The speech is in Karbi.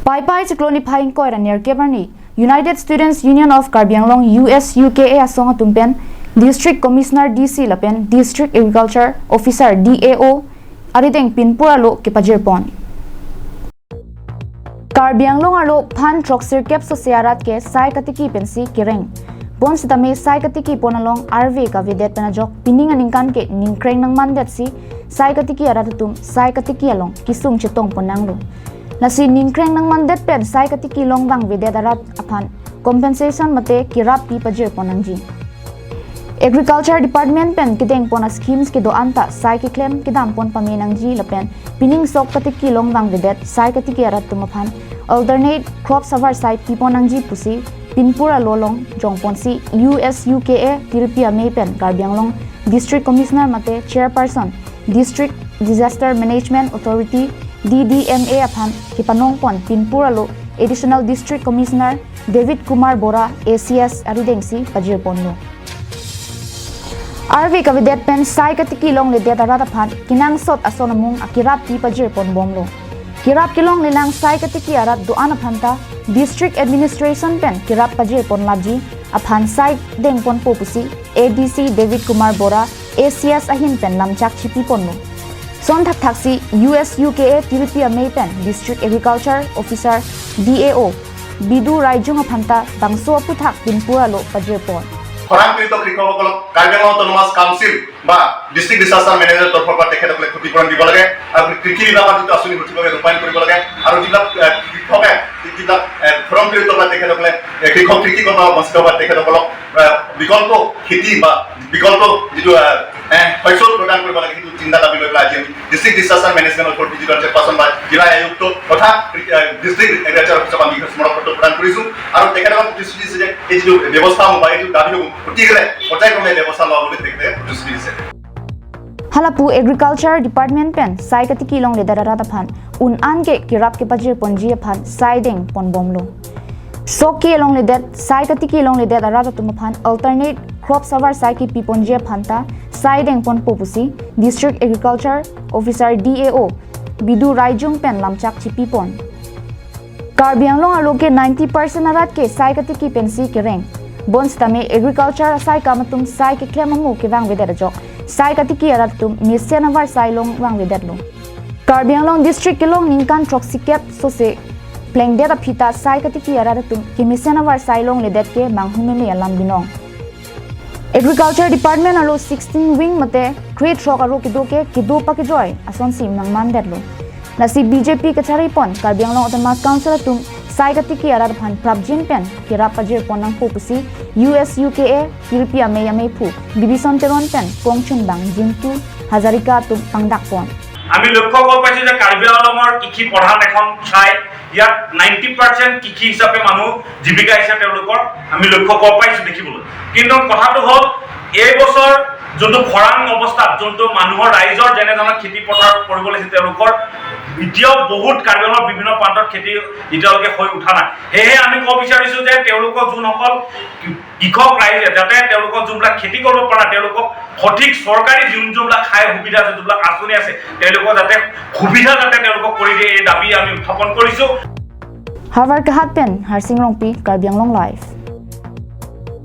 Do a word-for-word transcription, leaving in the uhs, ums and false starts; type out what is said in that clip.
Paipai chiklo niphai ingkoi ra nerkep arni, United Students Union of Karbi Anglong, U S U K A asong atum pen District Commissioner, D C lapen District Agriculture Officer, D A O arideng pinpur alo kepajirpon. Karbi Anglong arlo phan throksirkep sose arat ke sai katiki pensi kereng. Bonsitame sai katiki pon along arve kavedet pen ajok pining aningkan ke ningkreng nangmandetsi sai katiki arat atum sai katiki along kesung chetongpon nanglo. Lasi ningkreng nangmandet pen sai katiki along vangvedet arat aphan compensation mate kerap pi pajirpon nangji. Agriculture Department pen kedengpon a-schemes kedo-an ta sai keklem kedampon pame nangji lapen pining sok katiki along vangvedet sai katiki arat atum aphan alternate crops avarsai pipon nangji pusi pinpur alo along jongponsi U S U K A Tilpi Amei pen Karbi Anglong District Commissioner mate Chairperson District Disaster Management Authority, D D M A aphan kepanongpon pinpur alo Additional District Commissioner David Kumar Bora, A C S aridengsi pajirponlo. Arve kavedet pen sai katiki longledet arat aphan kenangsot ason amung akerap pi pajirponbomlo. Kerap kelonglelang sai katiki arat do-an aphan ta District Administration pen kerap pajirpon lapji aphan sai dengponpo pusi A D C David Kumar Bora, A C S ahin pen lamchak chipiponlo. Son thakthaksi U S U K A Tilpi Amei pen District Agriculture Officer, D A O Bidu Raijung aphan ta bangso aphuthak pinpur alo pajirpon. খৰাং পীড়িত কৃষকসকলক কাৰ্বি Anglong autonomous council বা district disaster মেনেজমেণ্টৰ তৰফৰ পৰা তেখেতসকলে ক্ষতিপূৰণ দিব লাগে আৰু কৃষি বিভাগৰ যিটো আঁচনি সঠিকভাৱে ৰূপায়ণ কৰিব লাগে আৰু যিবিলাক, এ, কৃষকে যিবিলাক, এ, খৰাং পীড়িত বা তেখেতসকলে, এ, কৃষক কৃষি কৰ্ম বঞ্চিত হোৱা তেখেতসকলক, এ, বিকল্প খেতি বা বিকল্প যিটো, এ, এ, শস্য প্ৰদান কৰিব লাগে, সেইটো চিন্তা দাবী লৈ পেলাই আজি আমি ডিষ্ট্ৰিক্ট ডিজাষ্টাৰ মেনেজমেণ্ট অথৰিটি যিটো চেয়াৰপাৰ্চন বা জিলা আয়ুক্ত তথা, এ, ডিষ্ট্ৰিক্ট এগ্ৰিকালচাৰ অফিচক আমি স্মাৰক পত্ৰ প্ৰদান কৰিছো আৰু তেখেতসকলক প্ৰতিশ্ৰুতি দিছে যে এই যিটো ব্যৱস্থা হ'ব বা এইটো দাবী হ'ব, অতি শীঘ্ৰে পৰ্যায়ক্ৰমে ব্যৱস্থা লোৱা বুলি তেখেতে প্ৰতিশ্ৰুতি দিছে। Halapu Agriculture Department pen sai katiki longledet arat aphan un-an ke kerap kepajirponji aphan sai dengponbomlo. Sok ke longledet, sai katiki longledet arat atum aphan alternate crops avarsai kepiponji aphan ta sai dengponpo pusi District Agriculture Officer, D A O Bidu Raijung pen lamchak chipipon. Karbi Anglong arlo ke ninety percent arat ke sai katiki pensi kereng. Bonsitame agriculture asai kam atum sai keklem amu kevangvedet ajok sai katiki arat atum mesen avarsai long vangvedetlo. Karbi Anglong District kelong ningkan throksikep sose plengdet aphi ta sai katiki arat atum kemesen avarsai longledet ke manghumeme alam binong. Agriculture Department arlo sixteen wing mate krethrok aro kedo ke kedo pakejoi asonsi nangmandetlo. Lasi B J P kacharipon Karbi Anglong Autonomous Council atum sai katiki arat aphan prapjin pen kerap pajirpon nangpo pusi U S U K A Tilpi Amei ameiphu Bibison Teron pen kongchunbang Jintu Hazarika atum pangdakpon. আমি লক্ষ্য কৰিব পাৰিছো যে কাৰ্বি আংলঙৰ কৃষি প্ৰধান এখন ঠাই, ইয়াত নাইণ্টি পাৰ্চেণ্ট কৃষি হিচাপে মানুহ, জীৱিকা হিচাপে তেওঁলোকৰ আমি লক্ষ্য কৰিব পাৰিছো দেখিবলৈ। কিন্তু কথাটো হ'ল, এই বছৰ যোনটো খৰাং অৱস্থাত যোনটো মানুহৰ, ৰাইজৰ যেনেধৰণৰ খেতি পথাৰ কৰিব লাগিছিল, তেওঁলোকৰ এতিয়াও বহুত কাৰ্বি আংলঙৰ বিভিন্ন প্ৰান্তত খেতি এতিয়ালৈকে হৈ উঠা নাই। সেয়েহে আমি ক'ব বিচাৰিছো যে তেওঁলোকৰ যোনসকল কৃষক ৰাইজে যাতে তেওঁলোকৰ যোনবিলাক খেতি কৰিব পৰা, তেওঁলোকক সঠিক চৰকাৰী যোন যোনবিলাক সহায় সুবিধা আছে, যোনবিলাক আঁচনি আছে, তেওঁলোকক যাতে সুবিধা যাতে তেওঁলোকক কৰি দিয়ে, এই দাবী আমি উত্থাপন কৰিছো। Howraghat pen Harsing Rongpi, Karbi Anglong Live.